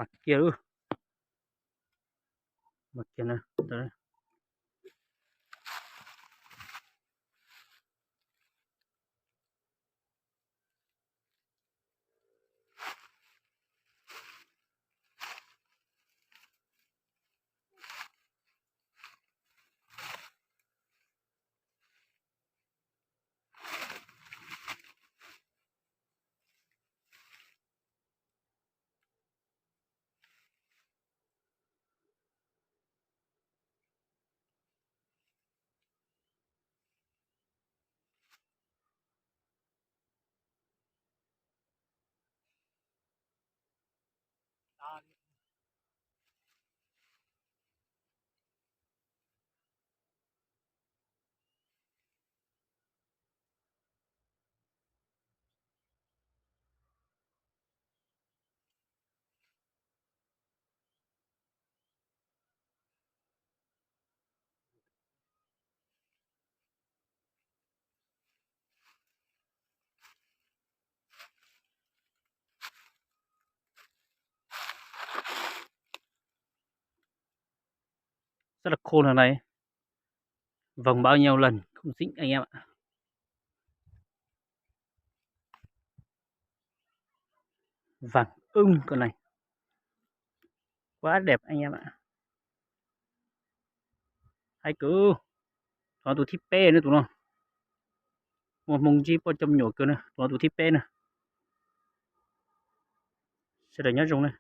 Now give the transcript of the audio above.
Mas kiag lub, mas kiag na. Rất là khô này này. Vòng bao nhiêu lần không dính anh em ạ. Vàng ưng con này. Quá đẹp anh em ạ. Hay cứ. Tus no tus thib peb na tus no. Muaj hmoo ntsib poj coj me nyuam kawg na, tus no tus thib peb na. Sawv daws nyob zoo na.